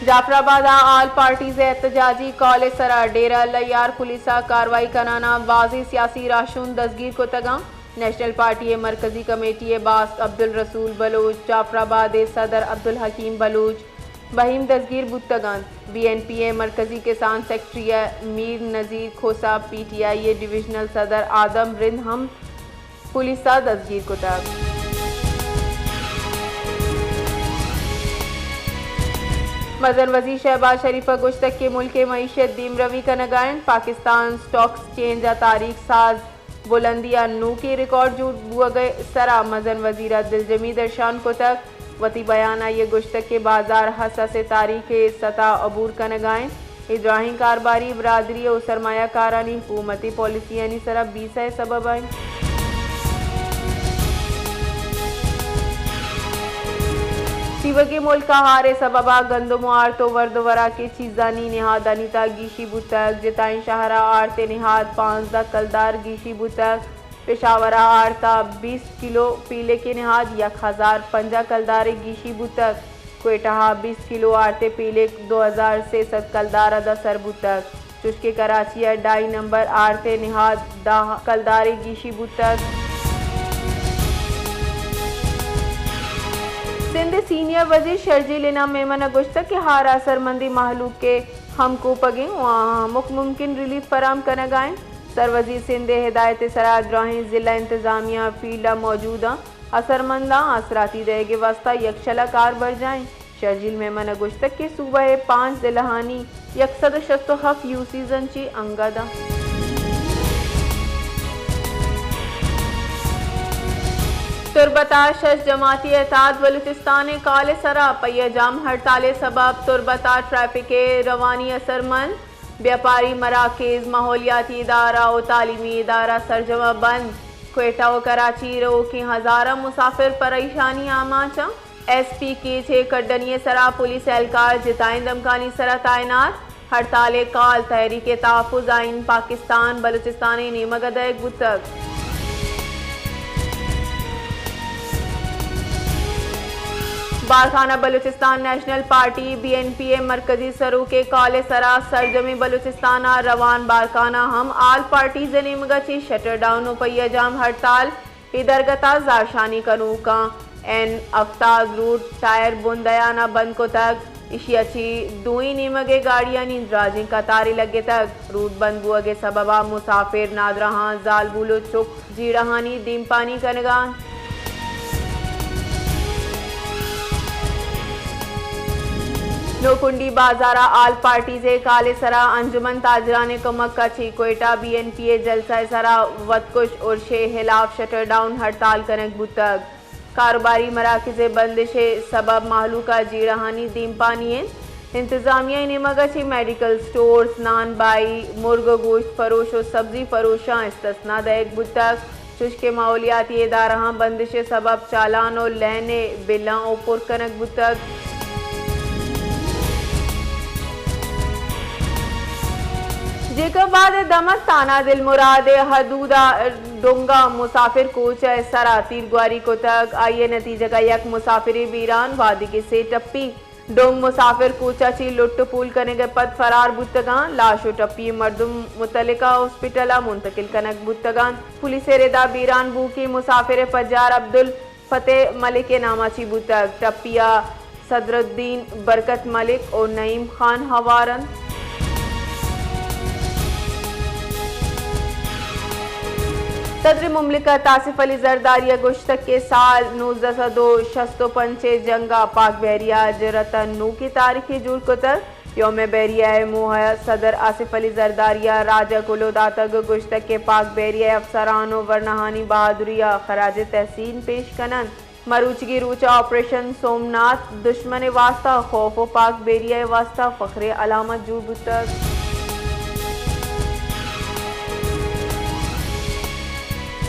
جعفر آباد ءَ all parties ءِ احتجاجی کال ءِ سرا ڈیرہ اللہ یار پولیس ءَ کاروائی کنان ءَ بازیں سیاسی راہشون دزگیر کتگ اَنت۔ نیشنل پارٹی ءِ مرکزی کمیٹی ءِ باسک عبدالرسول بلوچ، جعفر آباد ءِ صدر عبدالحکیم بلوچ بہیم دزگیر بوتگ اَنت۔ بی این پی ءِ مرکزی کسان سیکرٹری ءِ میر نذیر کھوسہ، پی ٹی آئی ءِ ڈویژنل صدر آدم رند ہم پولیس ءَ دزگیر کتگ۔ مزن وزیر شہباز شریف ءَ گوشتگ کہ ملک ءِ معیشت دیمروی کنگ ءَ اِنت، پاکستان سٹاک ایکسچینج ءَ تاریخ ساز بلندی ءَ نوکیں ریکارڈ جوڑ بوگ ءِ سرا مزن وزیر ءَ دلجمی درشان کتگ۔ وتی بیان ءَ آئی ءَ گوشتگ کہ بازار حساس ءِ تاریخ ءِ سطح ءَ عبور کنگ ءَ اِنت۔ اے دراہیں کارباری برادری ءُ سرمایہ کارانی حکومتی پالیسیانی سرا بیسہ ءِ سبب ءَ اِنت۔ تیوگیں ملک ءَ ہار ءِ سبب ءَ گندم ءُ آرت ءُ ورد ءُ وراکیں چیزانی نہادانی تہا گیشی بوتگ۔ جتائیں شہر ءَ آرت ءِ نہاد پانزدہ کلدار گیشی بوتگ۔ پشاور ءَ آرت ءَ بیست کلو پیلک ءِ نہاد یک ہزار پنجاہ کلدارے گیشی بوتگ۔ کوئٹہ ءَ بیست کلو آرت ءِ پیلک دو ہزار سئے سد کلدار ءَ داں سر بوتگ، چوشکہ کراچی ءَ ڈائی نمبر آرت ءِ نہاد دہ کلدارے گیشی بوتگ۔ سندھ ءِ سینئر وزیر شرجیل انعام میمن ءَ گوشتگ کہ ہار ءِ اثرمندیں مہلوک ءِ ہمکوپگ اِنت ءُ آہاں ہمک ممکن ریلیف فراہم کنگ ءَ اِنت۔ سروزیر سندھ ءِ ہدایت ءِ سرا دراہیں ضلع انتظامیہ فیلڈ ءَ موجود اَنت۔ اثرمنداں آسراتی دئیگ ءِ واستہ یکشل ءَ کار برجاہ اِنت۔ شرجیل میمن ءَ گوشتگ کہ صوبہ ءِ پانچ ضلعانی یک سد ءُ شست ءُ ہفت یو سیز انچیں انگت اَنت۔ تربت ءَ شش جماعتی اتحاد بلوچستان ءِ کال ءِ سرا پہیہ جام ہڑتال ءِ سبب تربت ءَ ٹریفک ءِ روانی اثرمند۔ بیاپاری مراکز، ماحولیاتی ادارہ ءُ تعلیمی ادارہ سرجم ءَ بند۔ کوئٹہ ءُ کراچی روکیں ہزاراں مسافر پریشانی آماچ اَنت۔ ایس پی کیچ ءِ کڈنی ءِ سرا پولیس اہلکار جتائیں دمکانی سرا تعینات۔ ہڑتال ءِ کال تحریک تحفظ آئین پاکستان بلوچستان ءِ نیمگ ءَ دئیگ بوتگ۔ بارکھان ءَ Balochistan national party, B N P, ءِ مرکزی سروک ءِ کال ءِ سرا سرجمیں بلوچستان ءَ روان بارکھان ءَ ہم آل پارٹیز ءِ نیمگ ءَ چہ شٹر ڈاؤن ءُ پہیہ جام ہڑتال۔ اے درگت ءَ زہرشانی کنوکاں این ہفتاد روڈ ٹائر بندیان ءَ بند کتگ۔ ایشی ءَ چہ دوئیں نیمگ ءِ گاڑیانی دراجیں قطارے لگتگ۔ روڈ بند بوگ ءِ سبب ءَ مسافر، نادراہاں، زالبول ءُ چک جیڑہانی دیمپانی کنگ ءَ اَنت۔ نوکنڈی بازار ءَ آل پارٹیز ءِ کال ءِ سرا انجمن تاجران ءِ کمک ءَ چہ کوئٹہ بی این پی ءِ جلسہ ءِ سرا وتکش ارش ءِ ہلاف شٹر ڈاؤن ہڑتال کنگ بوتگ۔ کاروباری مراکز ءِ بندش ءِ سبب مہلوک ءَ جیڑہانی دیمپانی اِنت۔ انتظامیہ ءِ نیمگ ءَ چہ میڈیکل سٹورز، نان بائی، مرگ ءُ گوشت فروش ءُ سبزی فروشاں استثنا دئیگ بوتگ، چوشکہ ماحولیاتی ادارہاں بندش ءِ سبب چالان ءُ لین ءِ بلاں اوپر کنگ بوتگ۔ جیکب آباد ءِ دمگ تھانہ دلمراد ءِ حدود ءَ ڈونگ ءَ مسافر کوچ ءِ سرا تیرگواری کتگ۔ آئی ءِ نتیجگ ءَ یک مسافرے بیران، وھدیکہ سے ٹپی ڈونگ مسافر کوچ ءَ چہ لٹ ءُ پول کنگ ءَ پد فرار بوتگ اَنت۔ لاش ءُ ٹپی مردم متعلقہ ہاسپٹل ءَ منتقل کنگ بوتگ اَنت۔ پولیس ءِ رد ءَ بیران بوھوکیں مسافر ءِ پجار عبدال فتح ملک ءِ نام ءَ چہ بوتگ۔ ٹپی ءَ صدرالدین، برکت ملک ءُ نعیم خان ہوار اَنت۔ صدر مملکت آصف علی زرداری ءَ گوشتگ کہ سال نوزدہ سد ءُ شست ءُ پنچ ءِ جنگ ءَ پاک بحریہ ءَ جرات ءَ نوکیں تاریخے جوڑ کتگ۔ یوم بحریہ ءِ موہ ءَ صدر آصف علی زرداری ءَ راج ءَ کلوہ داتگ ءُ گوشتگ کہ پاک بحریہ ءِ افسران ءُ ورناہانی بہادری ءَ خراج تحسین پیش کن اَنت۔ مروچیگیں روچ ءَ آپریشن سومناتھ دشمن ءِ واستہ خوف ءُ پاک بحریہ ءِ واستہ فخر ءِ علامت جوڑ بوتگ۔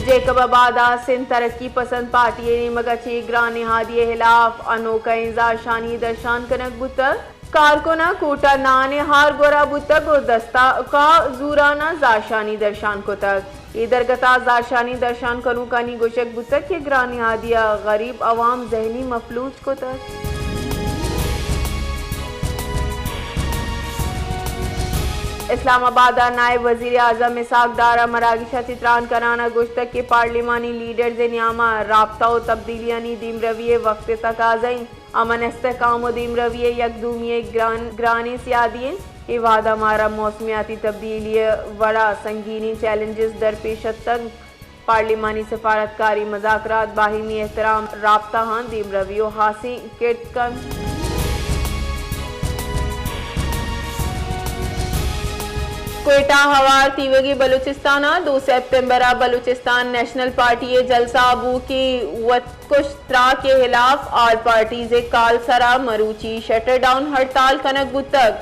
جیکب آباد ءَ سندھ ترقی پسند پارٹی ءِ نیمگ ءَ چہ گران نہادی ءِ ہلاف انوکھیں زہرشانی درشان کنگ بوتگ۔ کارکناں کوٹ ءَ نان ءِ ہار گورا بوتگ ءُ دستک ءَ زوراناں زہرشانی درشان کتگ۔ اے درگت ءَ زہرشانی درشان کنوکانی گوشگ بوتگ کہ گران نہادی ءَ غریب عوام ذہنی مفلوج کتگ۔ اسلام آباد ء نائب وزیر اعظم اسحاق ڈار ء مراگش ء چہ تران کنان ء گوشتگ کہ پارلیمانی لیڈرز ء نیام ء رابطہ و تبدیلیانی دیمروی ء وقت ء تقاضہ انت۔ امن، استحکام و دیمروی ء یک دومی ء گران، گرانیں سیادی انت۔ اے وہد ء مارا موسمیاتی تبدیلی ء وڑا سنگینیں چیلنجز درپیش اتگ۔ پارلیمانی سفارتکاری مذاکرات باہمی احترام رابطہ ہاں دیمروی و ہاسیں کرد کنت۔ کوئٹہ ہوار تیوگی بلوچستان ء دو سپتمبر ء بلوچستان نیشنل پارٹی ء جلسہ بو کہ وت کش تراک ء ہلاف آل پارٹیز ء کال سرا مروچی شٹر ڈاؤن ہڑتال کنگ بوتگ۔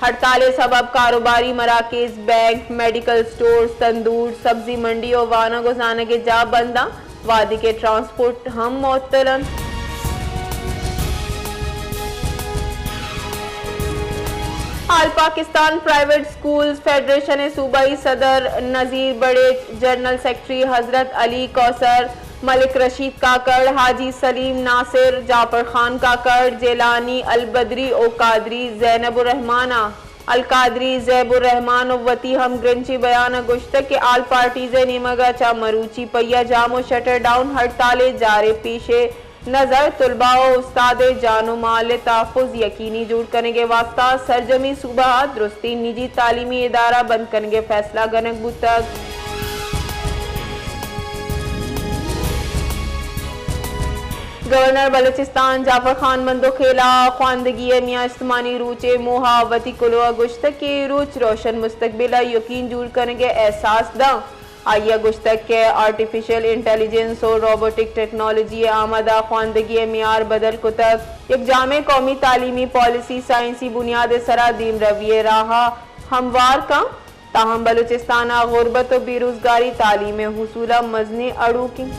ہڑتال ء سبب کاروباری مراکز، بینک، میڈیکل سٹورز، تندور، سبزی منڈی و وانگ و زانگ ء جاہ بند انت، وہدے کہ ٹرانسپورٹ ہم معطل انت۔ آل پاکستان پرائیویٹ سکولز فیڈریشن ء صوبائی صدر نذیر بڑیچ، جنرل سیکرٹری حضرت علی کوثر، ملک رشید کاکڑ، حاجی سلیم ناصر، جعفر خان کاکڑ، جیلانی البدری و قادری زینب الرحمان ء القادری زیب الرحمان ء وتی ہمگرنچیں بیان ء گوشتگ کہ آل پارٹیز ء نیمگ ء چہ مروچی پہیہ جام و شٹر ڈاؤن ہڑتال ء جارے پیش ء نظر طلباء و استاد ء جان و مال ء تحفظ یقینی جوڑ کنگ ء واستہ سرجمیں صوبہ ء درستیں نجی تعلیمی ادارہ بند کنگ ء فیصلہ گنگ بوتگ۔ گورنر بلوچستان جعفر خان مندوخیل ء خواندگی ء میان استمانی روچ ء موہ ء وتی کلوہ ء گوشتگ کہ اے روچ روشن مستقبل ء یقین جوڑ کنگ ء احساس داں۔ آئی ء گوشتگ کہ آرٹیفیشل انٹیلیجنس و روبوٹک ٹیکنالوجی ء آمد ء خواندگی ء معیار بدل کتگ، یک جامع قومی تعلیمی پالیسی سائنسی بنیاد ء سرا دیمروی ء راہ ء ہموار کنت، تاہم بلوچستان ء غربت و بے روزگاری تعلیم ء حصول ء مزنیں اڑوک انت۔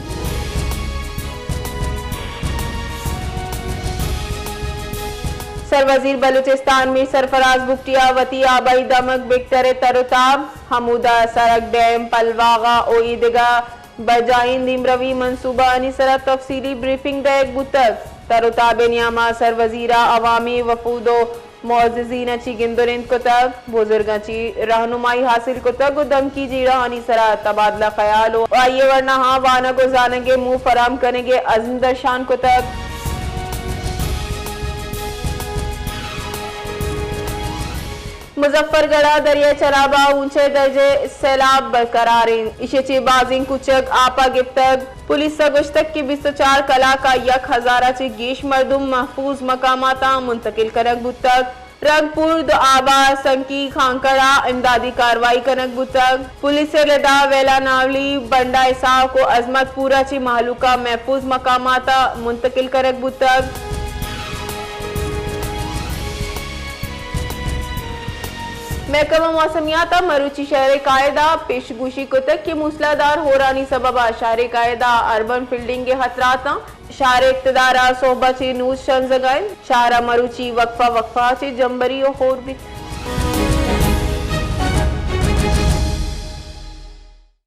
سروزیر بلوچستان میر سرفراز بگٹی ء وتی آبائی دمگ بگٹر ء تر و تاب، ہمودا سرک ڈیم، پلواغہ و ایدگہ برجاہیں دیمروی منصوبہ آنی سرا تفصیلی بریفنگ دئیگ بوتگ۔ تر و تاب ء نیاما سروزیر ء عوامی وفود و معززین ء چی گندرینت کتگ، بزرگاں چی رہنمائی حاصل کتگ و دمکی جیڑہ آنی سرا تبادلہ خیال و آئی ء ورناہاں وانگ و زانگ ء موہ فراہم کنگ ء عزم درشان کتگ۔ مظفر گڑھ ء دریائے چراب ء اونچے درجہ سیلاب برقرار انت۔ ایشی چہ بازیں کوچگ آپ ء گپتگ۔ پولیس ء گوشتگ کہ بیست و چار کلاک ء یک ہزار ء چہ گیش مردم محفوظ مقاماتاں منتقل کنگ بوتگ۔ رنگپور، دوآبہ، سنکی، کھانکڑ ء امدادی کاروائی کنگ بوتگ۔ پولیس ء ردا ویلا ناولی، بنڈا اسحاق و عظمت پور ء چہ مہلوک ء محفوظ مقامات ء منتقل کنگ بوتگ۔ محکمہ موسمیات ء مروچی شہر ء قائد ء پیش گوشی کتگ کہ موسلادار ہورانی سبب ء شہر ء قائد ء اربن فلڈنگ ء خطرات ء شہر ء اقتدار ء سہب ء چہ نوز شنزگ ء انت۔ شہر ء مروچی وقفہ وقفہ ء چہ جمبری و ہور بیت۔